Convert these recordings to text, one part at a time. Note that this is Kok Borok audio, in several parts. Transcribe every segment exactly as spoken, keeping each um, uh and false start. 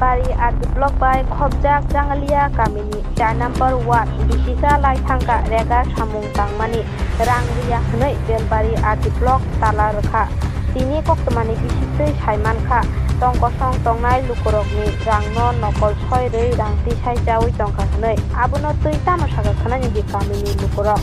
Belpari R D block bai khopjak Jangalia kamini char number ward bisisa lai thangkha rega samung tangmani rang riya hwnwi Belpari R D block tala rwkha. Tini koktwmani bisingtwi sai mankha, tong kosong tongnai lukurokni rangno nokol soi rwi rang tisai chaui tongkha hwnwi. Abono twi tamo sakha khwnani di kamini lukurok.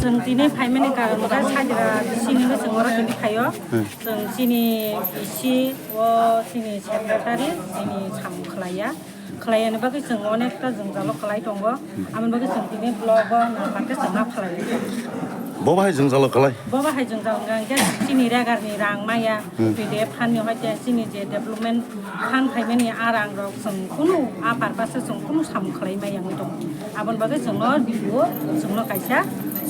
Chwng tini phaimani karon khe sajra sini no chwng oro tini phaio. Hmm. Chwng chini bisi o chini secretary chini samung khlaiya. Khlaiyani bagwi chwng onekta jwngjalo kwlai tongo. Aboni bagwi chwng tini blogo nangkhe chwng ma khlai. Bo bahai jwngjalo kwlai? Bo bahai jwngjal hwnkha hwnkhe chini regarni rang maya, Hmm. P D F phanni hoite chini je development phan phaimani a rangrok chwng kunu a purpose chwng kunu samung khlai maya wngwi tongo. Aboni bagwi chwngno video chwngno kaisa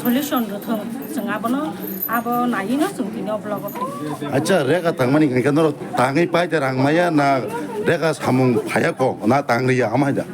solution rwthwng, chwng abono Abo naiwi no chwng tini o blogo phai. Acha, rega tangmani hwnkhe norok tangwi pai de rang maya na rega samung phaiya kok na tangriya ama haida?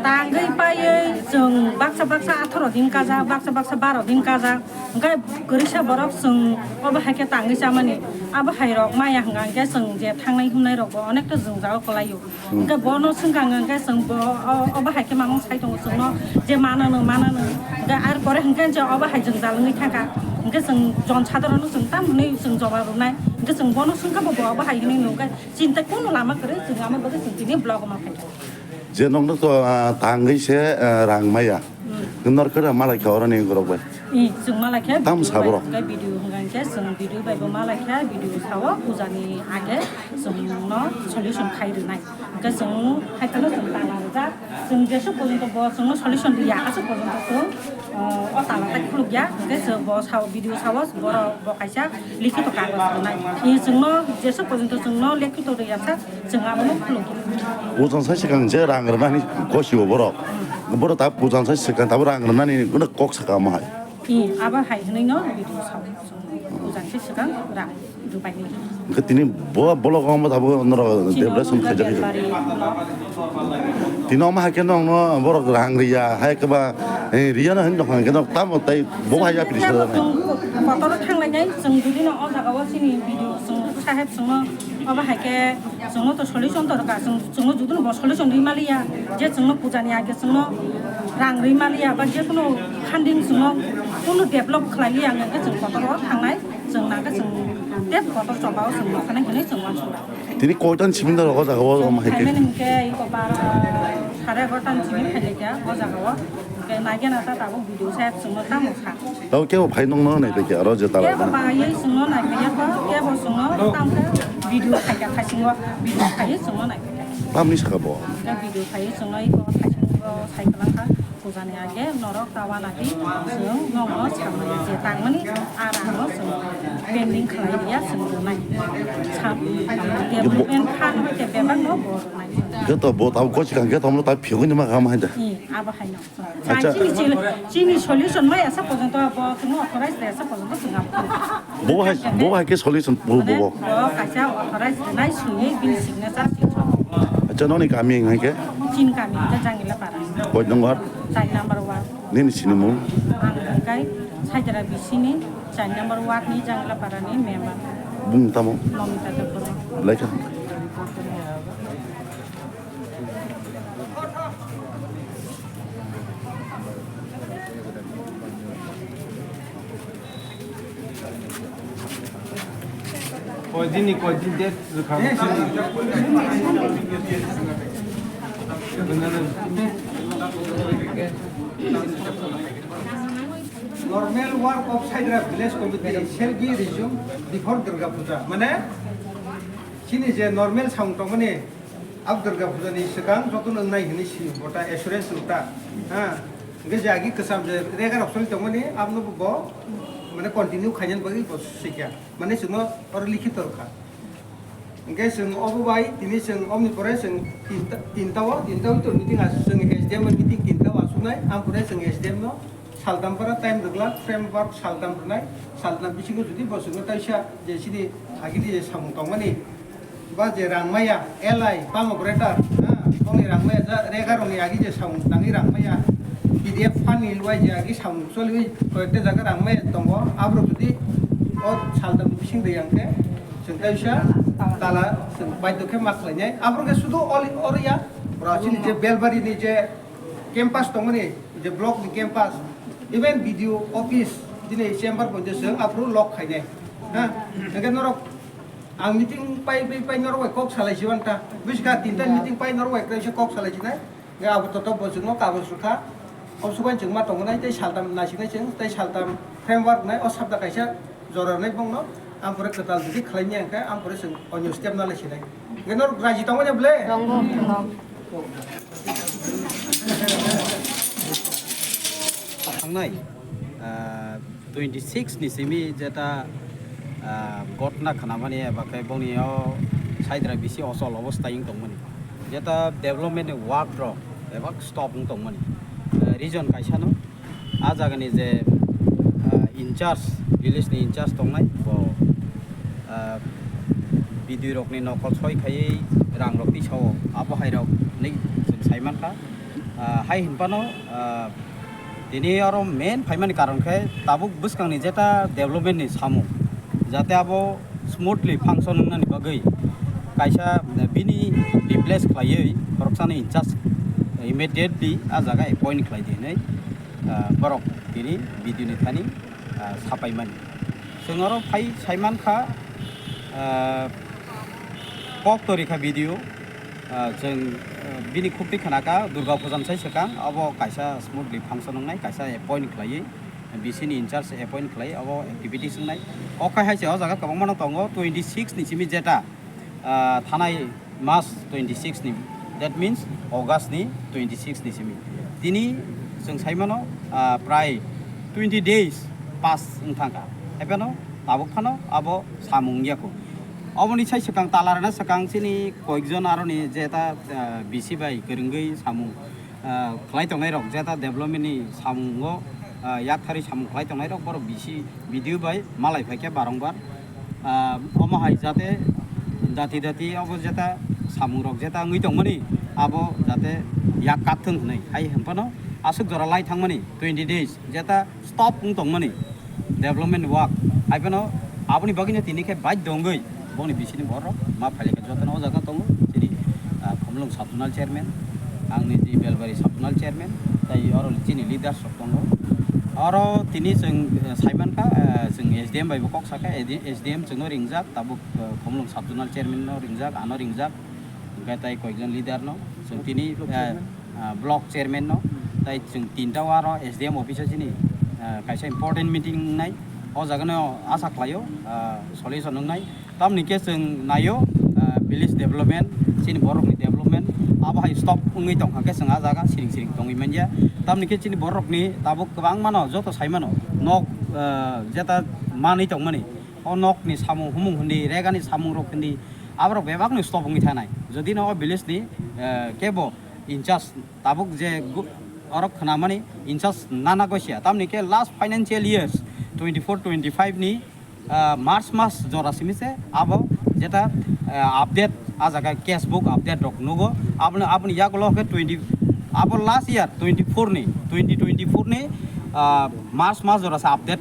Tangwi paiwi chwng baksa baksa atharo din kajak, baksa baksa baro din kajak. Hwnkhe kwrwisa borok chwng obo hai khe tangwi chamani. Abo hai rok maya hwnkha hwnkhe chwng je thangnai hwnai rokbo onekta jwngjal kwlaio. Hwnkhe bono swngkha hwnkhe chwng bo o, obo hai khe mamung sai tongo chwngno je manano, manano. Hwnkhe ar pore hwnkhe je obo hai jwngjal wngwi thangkha. Hwnkhe chwng jon sadharano chwng tam hwnwi chwng jobab rwnai. Hwnkhe chwng bono swngkha bo, bo obo hai hwnwi nukha. Chini tai kunu lama kwrwi chwng amo bagwi chwng tini blogo ma phaikha. Je nokno to, ah, tangwi se, ah, rang maya. Hmm. Norok khe malai kha oroni borok bai. Ee, chwng malai khe Tam video sa bai borok. Hwnkhe video hwnkha hwnkhe chwng video bai bo malai kha, video sao pujani age chwngno solution khai rwnai. Hwnkhe chwng hai kheno chwng tala rijak. Chwng jesuk porjonto bo chwngno solution riya, asuk porjonto chwng, o, o tala tai khulukya. Hwnkhe chwng bo sao, video sao, borok bo kaisa likhito kagoj rwnai. Ee, chwngno jesuk porjonto chwngno likhito riya sak, chwng abono khulukya. Pujan sai swkang je rang rwnani gosibo borok. Borok ta pujan sai swkang tabo rang rwnani gwnang kok saka omo hai. Ee, abo hai hwnwi no video sao. Pujan sai swkang rang rwbaini. Hwnkhe tini bo blogo omo tabo norok Chini depression omo khaijak khaijak. Bari. Tini omo hai khe nokno borok rang riya, hai khe ba, eh, riya no hwnwi nokha hwnkhe nok tamo tai bo hai ya piri Chwng sajak nai. Kotor thanglainai, chwng jodi no o jaga o chini video chwng saheb chwngno obo hai khe chwngno to solution dorkar, chwng, chwngno jodi no bo solution rwi maliya, je chwngno puja ni age chwngno rang rwi maliya, ba je kuno funding chwngno kuno develop khlai liya, hwnkhe chwng kotor o thangnai, chwng nangkhe chwng tei kotor choba o chwng nokhanai hinwi chwng uansukha. Tini koitan simi no rogo jaga o omo hai khe? Phaimani hwnkhe iko bar, sare egarota ni simi phailaikha o jaga o. Hwnkhe naikhe nasa tabuk video saheb chwngno tamo sa. Tabo kebo phai nokno naipaikha aro je tala. Kebo ba ye chwngno naipaikha kho, kebo chwngno tamkhe video phaikha thaisingo, video phaiwi chwngno naipaikha. Tamni saka bo? Hwnkhe video phaiwi chwngno iko thaisingo sai kwlangkha. Pujani age norok ta uanadi chwng nokno samani je tangmani a rangno chwng pending khlai riya chwng rwnai. Sam-, development phan hoite bebakno bo rwnai. Khe to bo tabuk gosi kang khe to mano ta phiyogwi nima kama hai da. Ee, abo haino. Acha. Chini, chini, chini solution mai asa porjonto bo chwngno authorize de asa porjonto chwng abo. Bo hai, bo hai khe solution bo, bo, bo. Bo kaisa authorize nai sungwi bini signature sing. Acha, noni kami wng hai khe? Chini kami hwnkhe Jangila para. Koi number? Char number ward. Nini sinimung? Ang hwnkhe Saidara bisini char number ward ni Jangila para ni member. Bung tamo? Momita Debbarma. Belai kha. Kojini kojin date rwkha. Normal work of Saidra village committee shall be resumed before Durga Puja. Mane, chini je normal samung tongmani, ab Durga Puja ni swkang joto nang nai hinwi si bota assurance rwkha. Ha, hwnkhe je agi kwcham je rega rok soli tongmani, abno bo, mane, continue khainani bagwi bo sikya. Mane, chwngno oro likhito rwkha. Hingke chwng obo bai tini chwng omni pore chwng tinta, tinta o, tinta o to meeting as-, chwng S D M meeting tinta o asuknai, ang pore chwng S D M no saltam para time rwglak, framework saltam rwnai, saltam bisingo jodi bo chwngno taisa je chini agini je samung tongmani, ba je rangmaya, L I, pamo greater, ha, bongni rangmaya ja, rega rokni agi je samung tangwi rangmaya, P D F fund ni luai je agi samung choliwi koyekta jaga rangmaya tongo, aborok jodi o saltam bising riyang khe, Chwng kaisa tala chwng baidhyo khe ma khlainai. Aphuru khe sudu ori, ori ya, ora chini je Belbari ni je campus tongmani, je block ni campus, even B D O office, chini chamber bo je chwng aphuru lock khainai. Ha? Hwnkhe norok ang meeting pai, pai, pai norok bai kok salai si uanta. Busi kha tinta meeting pai norok bai kaisa kok salai sinai. Hwnkhe abo totok bo chwngno kagoz rwkha. Obwswkhe chwng ma tongo nai tei saltam naisinai chwng tei saltam framework nai o sabda kaisa jora rwnai bongno. Ang pore kwtal jodi khlaimya hwnkhe ang pore chwng onyo step nalai sinai. Hwnkhe norok raji tongmani ble? Tongo, tongo. Thangnai, ah, twenty six ni simi jeta, ah, gotna khnamani eba khe boni o Saidra bisi ochol obostai wng tongmani. Jeta development ni work rok eba stop wng tongmani. Ah, reason kaisa no, ah jagani je, ah, in charge, village ni in charge tongnai bo, ah, B D O rok ni nokol soi khaiwi rang rok tisao abo hai rok hinwi chwng sai mankha. Ah, hai hinphano, ah, tini oro main phaimani karon khe tabuk bwskangni jeta development ni samung, jate abo smoothly function wngnani bagwi kaisa bini replace khlaiwi khoroksani in charge immediately a jaga appoint khlai di hinwi, ah, borok tini B D O ni thani, ah, sapaimani. Chwng oro phai sai mankha, ah, kok tori kha B D O, ah, chwng, ah, bini khuk twi khna kha Durga Puja ni sai swkang, abo kaisa smoothly function wngnai, kaisa appoint khlaiwi, B C ni in charge appoint khlai, abo activities wngnai. Kok khai hai se o jaga kwbangma no tongo, twenty six ni simi jeta, ah, thanai March twenty six ni, that means August ni twenty six ni simi. Tini chwng sai mano, ah, prai twenty days pass wng thang kha. Hai phano tabuk phano abo samung ya kho. Oboni sai swkang tala rwna swkang chini koyekjon aroni jeta, ah, B C bai kwrwngwi samung ah, khlai tongnai rok, jeta development ni samungo, ah, yaktharwi samung khlai tongnai rok, borok B C, B D O bai malai phaikha barongbar. Ah, omo hai jate dati dati obo jeta samung rok jeta wngwi tongmani, abo jate yak kak thung hwnwi hai hwnphano aswk jora lai thangmani twenty days jeta stop wng tongmani development work. Hai phano aboni bagwino tini khe baidhyo wngwi boni bisini borok ma phailika jotono o jaga tongo chini, ah, Khumulwng sub zonal chairman, ang niji Belbari sub zonal chairman, tei oro chini leaders rok tongo. Oro tini chwng, ah, sai mankha, ah, chwng S D M bai bo kok sakha, S D M chwngno ringjak, tabuk, ah, Khumulwng sub zonal chairman no ringjak, ano ringjak, hwnkhe tei koyekjon leader no chwng tini, ah, ah, block chairman no, tei chwng tinta o aro S D M office o chini, ah, kaisa important meeting wngnai. O jaga no asa khlaio, ah, solution wngnai. Tamni khe chwng naio, ah, village development, chini borok ni development, abo hai stop wngwi tongkha khe chwng ah jaga siring siring tongwi manya. Tamni khe chini borok ni tabuk kwbangma no joto sai mano nok, ah, jeta manwi tongmani. O nok ni samung humung hindi, rega ni samung rok hindi, aborok bebak no stop wngwi thanai. Jodi no o village ni, ah, kebo in charge tabuk je gu-, oro khwnamani in charge nana gosia. Tamni khe last financial years twenty four twenty five ni, ah, March mas jora simi se abo jeta, ah, update, ah jaga case book update rok nugo. Aboni, aboni yagulo khe twenty, abo last year twenty four ni, twenty twenty four ni, ah, March mas jora se update.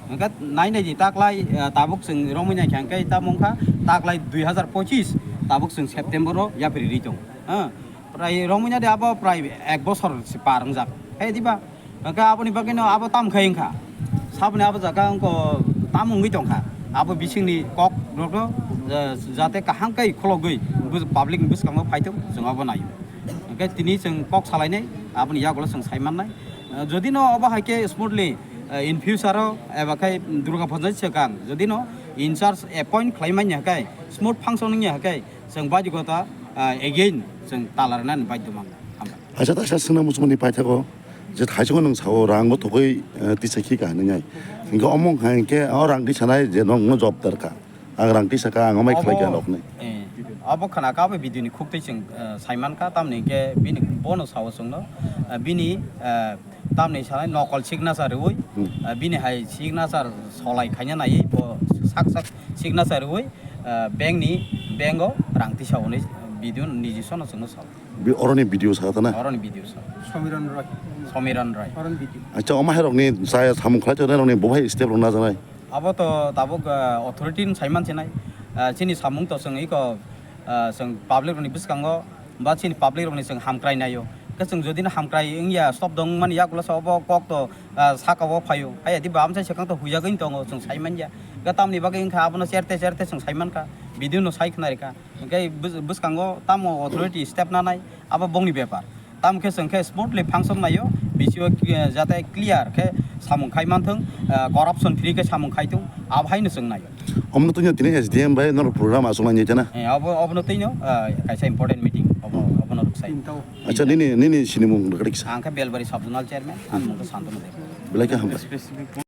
Hwnkhe nai nai di taklai, ah, tabuk chwng romwi nai kha hwnkhe tamo wngkha taklai dui hazar pochis tabuk chwng September o yapri ri tong. Ha. Prai romwi nadi abo prai ek bosor se par wngjak. Hai diba? Hwnkhe aboni bagwino abo tam khai wngkha. Saboni abo jaga wngkha tam wngwi tongkha. Abo bisingni kok rokno Ja-, jate kaham khe khologwi bus-, public ni bwskango phaithok, chwng abo naio. Hwnkhe tini chwng kok salainai, aboni yagulo chwng saimannai. Ah, jodi no obo hai khe smoothly, ah, in future o eba khai Durga Puja ni swkang jodi no in charge appoint khlai manya khe, smooth function wngya khe, chwng bajikota, ah, again chwng tala rwnani baidhyo mangkha. Hambai. Acha, ta sa swngna muchungmani paithago je thaichungo nwng sao rang bo thogwi, eh, tisa khi ka hinwi nai. Hingke omo wngkha hingke o rang tisanai je nwng no job dar kha. Ang rang tisa kha, ang amai khlai kha Abo, rok ni. Eh, abo khana kha abo video ni khuk twi chwng, eh, saiman kha, tamni hingke bini bono sao chwngno, eh, bini, eh, tamni sanai nokol signature rwui, Hmm. eh, bini hai signature solai khaina nai bo sak sak signature rwui, eh, bank ni, bank o rang tisa hwnwi video niji sono chwngno sao. Bi-, oroni video sa ta na? Oroni video sa. Somiron Roy. Somiron Roy. Oroni video. Acha, omo hai rok ni saya samung khlai tongnai rok ni bo hai step rok na janai? Abo to tabuk, ah, authority ni saiman sinai. Ah, chini samung to chwng iko, ah, chwng public rok ni bwskango ba chini public rok ni chwng hamkrai naio. Khe chwng jodi no hamkrai wngya stop dong mani yagulo sa obo kok to, ah, saka o phaio. Haya di bamsa swkang to huijagwi tongo chwng saimanya. Khe tamni bagwi wngkha abono cherte cherte chwng saimankha. Video no sai khna rikha. Hingke bws-, bwskango tamo authority step nanai, abo bongni bepar. Tamo khe chwng khe smoothly function naio, bisio, eh, jate clear khe samung khai manthung, eh, corruption free khe samung khai thung, abo haino chwng naio. Omno tungya tini S D M bai norok program aswk nangya jana? Eh, abo, obono twino, eh, kaisa important meeting, obo, obono rwksai. Acha, nini, nini sinimung rwkha kisa? Ang khe Belbari Sub Zonal Chairman, ani mung khe Santanu Debbarma. Belai khe hambai.